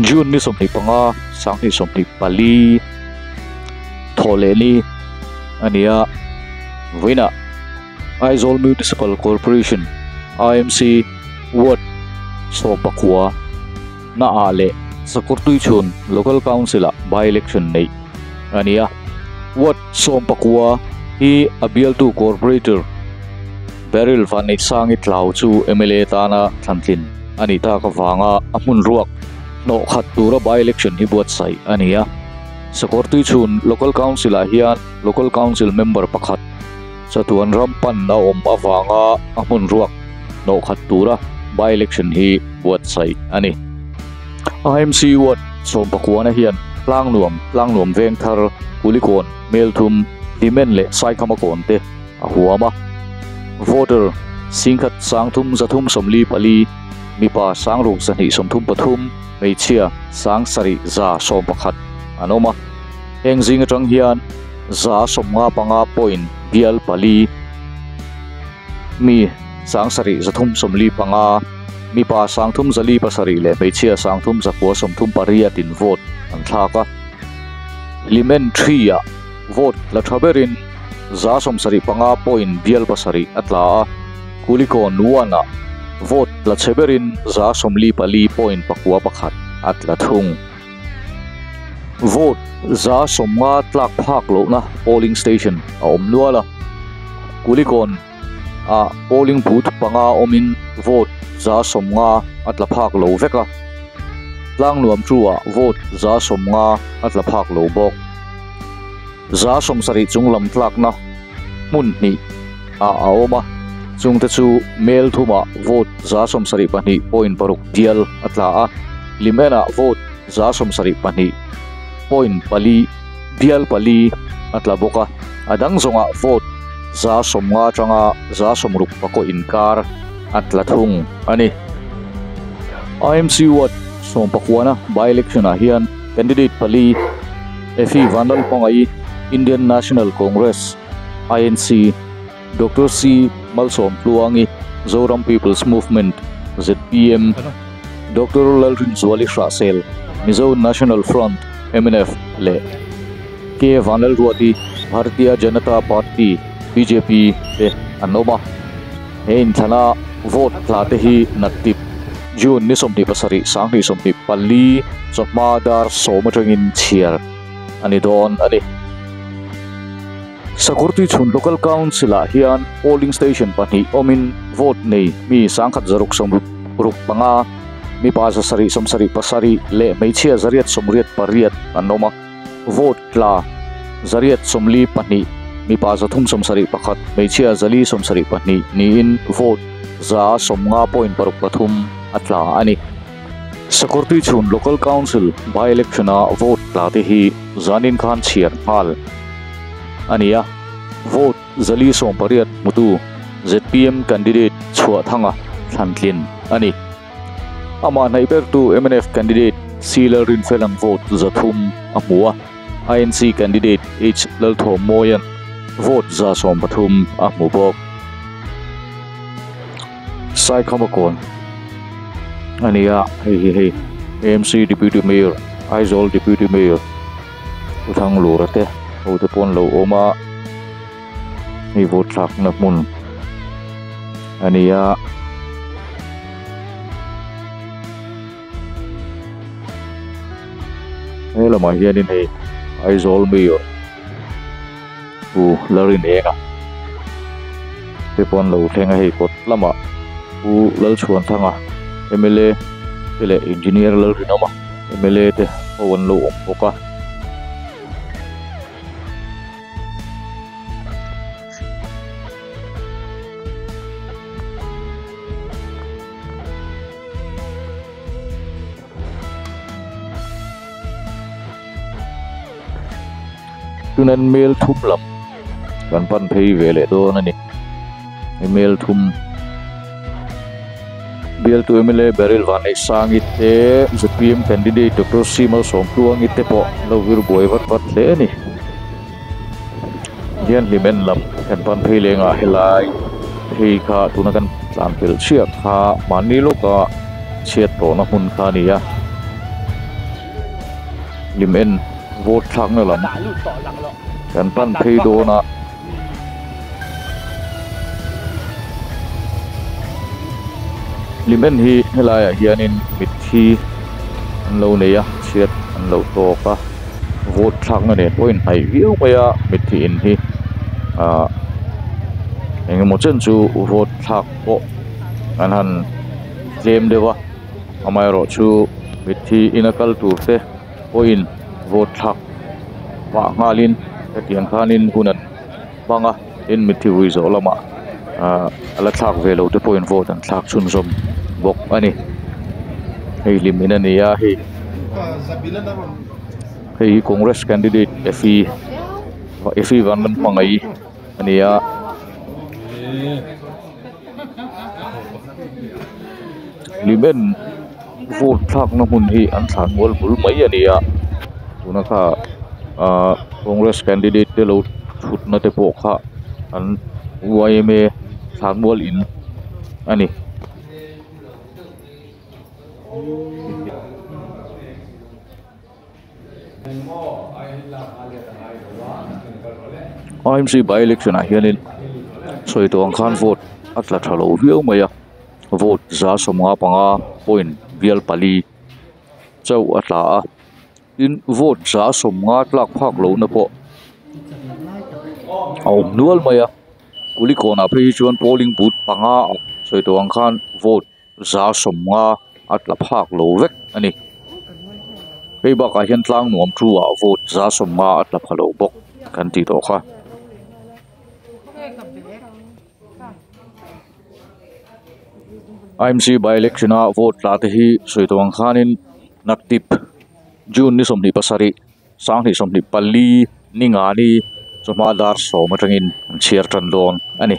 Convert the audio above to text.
June ni 25 2024 Thawhlehni a ni a, vawiinah Aizawl Municipal Corporation, IMC, Ward 19 na ah leh Sakawrtuichhun Local Council ah by-election neih a ni a. Ward 19 hi a bialtu Corporator Beryl Vanneihsangi Tlau chu mla tana thlantlin a nih tak avanga a hmun ruak hnawh khat tura by-election hi buatsaih a ni a. Sakawrtuichhun Local Council ah hian Local Council member pakhat chatuan ram pan a awm avanga a hmun ruak hnawh khat tura by-election hi buatsaih a ni. IMC Ward 19 hian Tlangnuam, Tlangnuam Vengthar, Kulikawn, Melthum, Hlimen leh Saikhamakawn te a huam a. Voter singkhat sangthum zathum 44, mipa sangruk 233, hmeichhia 7111 an awm a. Heng zing atang hian 155 point bial pali mi 7375, mipa 3407 leh hmeichhia 3938 in vote an thlak a. Hlimen 3 ah vote la tha berin 75 point bial pasarih a tla a, Kulikawn 1 ah vote la chhe berin 44 point pakua pakhat a tla thung. Vote 50 tlak phak lohna polling station a awm nual a, Kulikawn ah polling booth panga awmin vote 50 a tla phak lo vek a, Tlangnuam 2 ah vote 50 a tla phak lo bawk. 70 chung lam tlakna hmun hnih ah a awm a, chungte chu mel thumah vote 72 point paruk bial a tla a, Hlimenah vote 72 point pali bial pali a tla bawk a, a dang zawngah vote 50 atanga 60 pakaw inkar a tla thung a ni. IMC Ward 19 by-election ah hian candidate pali Effie Vanlalpangai, Indian National Congress, INC, Doctor C Malsawmtluangi, Zoram People's Movement, ZPM, Doctor Lalrinzuali Hrahsel, Mizo National Front, MNF, leh K Vanlalruati, Bharatiya Janata Party, BJP, te an awm a. He inthlana vote tla te hi nattip June ni 27 2024 chawhma dar 10 atangin chhiar a ni dawn a ni. Sakawrtuichhun Local Council ah hian polling station pahnih awmin vote nei mi sangkhat zaruk sawmruk panga, mipa zasarih sawmsarih pasarih leh hmeichhia zariat sawmriat pariat an awm a. Vote tla zariat 42, mipa 371, hmeichhia 472 niin vote 150 point paruk pathum a tla a ni. Sakawrtuichhun Local Council by-election a vote tla te hi zanin khan chhiar nghal a ni a, vote 418 hmutu ZPM candidate Chhuahthanga thlantlin a ni. Amah hnaih bertu mnf candidate C Lalrinfelan vote 300 a hmu a, INC candidate H Lalthawmmawian vote 113 a hmu bawk. Saikhamakawn a ni a, hei hi hei AMC Deputy Mayor, Aizawl Deputy Mayor Pu Thanglura te ho te pawh an lo awm a, hei vote thlakna hmun a ni a. He lamah hianin hei Aizawl Mayor Pu Larinenga te pawh an lo thleng a, hei kawt lamah Pu Lalchhuanthanga mla te leh Engineer Lalrinawma mla te ho an lo awm bawk a. Tunan mel thum lam kan pan phei ve leh dawn a ni he mel thum bialtu mla Beryl Vanneihsangi te zpm candidate Doctor C Malsawmtluangi te pawh an lo vir buai vat vat hle a ni hian hlim en lam kan pan phei leng ah helai hei kha tuna kan tlan pel chhiat kha mahni lawka chhiat tawhna hmun kha a ni a. Lim en vote thlakna lam kan pan phei dawn a. Lim en hi helaiah hianin mitthi an lo nei a chhiat an lo tawk a vote thlakna nen pawh a inhnaih viau mai a mitthi in hi ahh engemaw chen chu vote thlak pawh an han tlem deuh a amaherawh chu mitthi ina kal tur te pawhin vote thlak pah nghalin hetiang khanin hun an hmang a tin mitthi vui zawh lamah ahh a la thlak ve lo te pawhin vote an thlak chhunzawm bawk a ni hei hlim in a ni a hei hei hi congress candidate effie effie vanlalhmangaih a ni a. Hlimen vote thlakna hmun hi an thlan mual bul mai a ni a tuna kha ahh congress candidate te lo thutna te pawh kha an yma thlan mual in a ni. IMC by election ah hianin sawi tawh ang khan vote a tla tha lo viau mai a vote 155 point bial pali chauh a tla a tin vote 150 tlak phak lohna pawh a awm nual mai a kulikawn ah phei hi chuan polling booth panga ah sawi tawh ang khan vote 150 a tla phak lo vek a ni. Hei bakah hian tlang nuam thu ah vote 150 a tla pha lo bawk kan tih tawh kha. IMC by election a vote tla te hi sawi tawh ang khanin naktip June ni 27 2024 ni nga ni chawhma dar sawm atangin an chhiar tan dawn a ni.